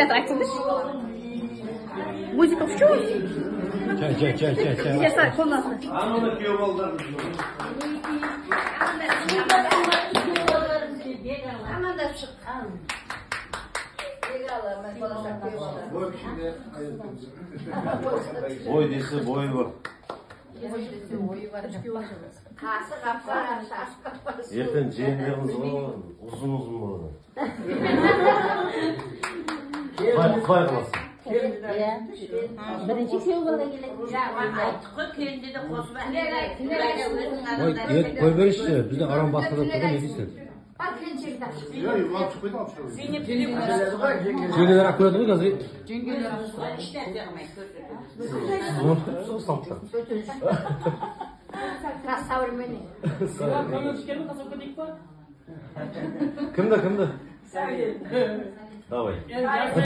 Айтсаңдаршы. Музыка включу. Чай, чай, чай, чай, чай. Я сам қолына. Ананы күйеу балдарымыз. Амандасып шыққан. Бой кішкене айырып. Бой десе, бойы бар. Қасы қапса, шашы қаппас. Ертең жиендеріңіз ғой, ұзын ұзын болады. Құдай, құдай қаласа. Бірінші күйеу бала келеді. Айттық қой, келінде де қосып. Ой, ет қой беріңізші, бізде арам басқа да тұр ғой, не дейсің? Бар, келіншекті алып шық. Иә, алып шықпайды, алып шығады. Жеңгелер алып келеді ғой қазір. Ешнәрсе қылмайды. Сіз ұмытып кетіпсіз ғой салтты. Рас, современный. Кімді, кімді? Давай.